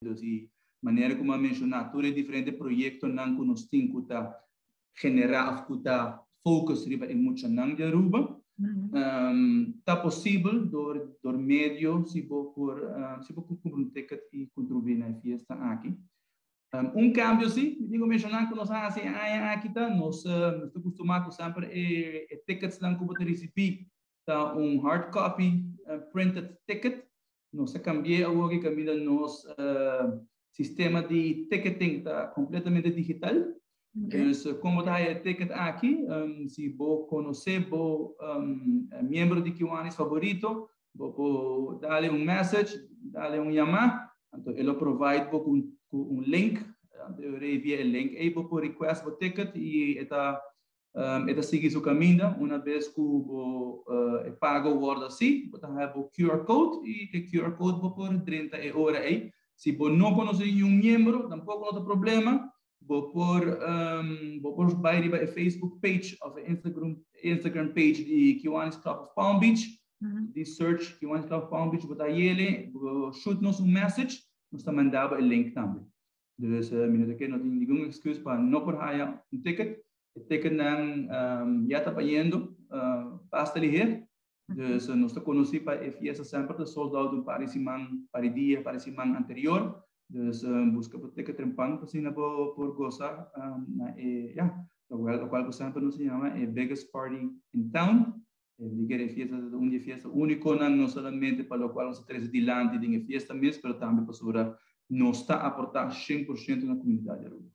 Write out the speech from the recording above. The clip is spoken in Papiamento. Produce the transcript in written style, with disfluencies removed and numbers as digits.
Dus e manera ku mi a menshoná, tur e diferente proyektonan ku nos tin ku ta generá òf ku ta focus riba e muchanan di Aruba. Ta posibel dor medio si bo por kumpra un ticket i kontribuí na e fiesta aki. Un kambio si, mi tin ku menshoná ku nos a hasi aña aki ta, nos ta kustumá ku semper e tickets nan ku bo ta risibí ta un hard copy printed ticket. Nos a kambia awor ku kaminda nos sistema di ticketing ta kompletamente digital. Dus kon ta e ticket aki, si bo konosé bo miembro di Kiwanis favorito, bo por dal un message, dal un yamada, anto e lo provide bo ku un link, anto via e link ei bo por request bo ticket i e ta sigui su kaminda. Un bes ku bo pago wòrdu hasí, bo ta haña QR code i e QR code bo por drenta e ora ei. Si bo no konosé ningun miembro, tampoko no tin problema, bo por bai riba e Facebook page òf Instagram page di Kiwanis Club of Palm Beach. Di search Kiwanis Club of Palm Beach, bo ta hay'é, shoot nos un message, nos ta manda e link tambe. Dus mi no ke no tin ningun excuus pa no por haya un ticket. E ticket nan ya ta bayendo basta liher. Dus nos ta konosí pa e fiesta semper ta sold out un par di siman, par di dia, par di siman anterior. Dus buska bo ticket trempan pa asina bo por gosa na e, ja, lokual ku semper nos yama e biggest party in town. Di ku e fiesta ta un fiesta úniko nan, no solamente pa lokual nos ta trese dilanti den e fiesta mes, pero tambe pasobra nos ta aportá 100% na komunidat di Aruba.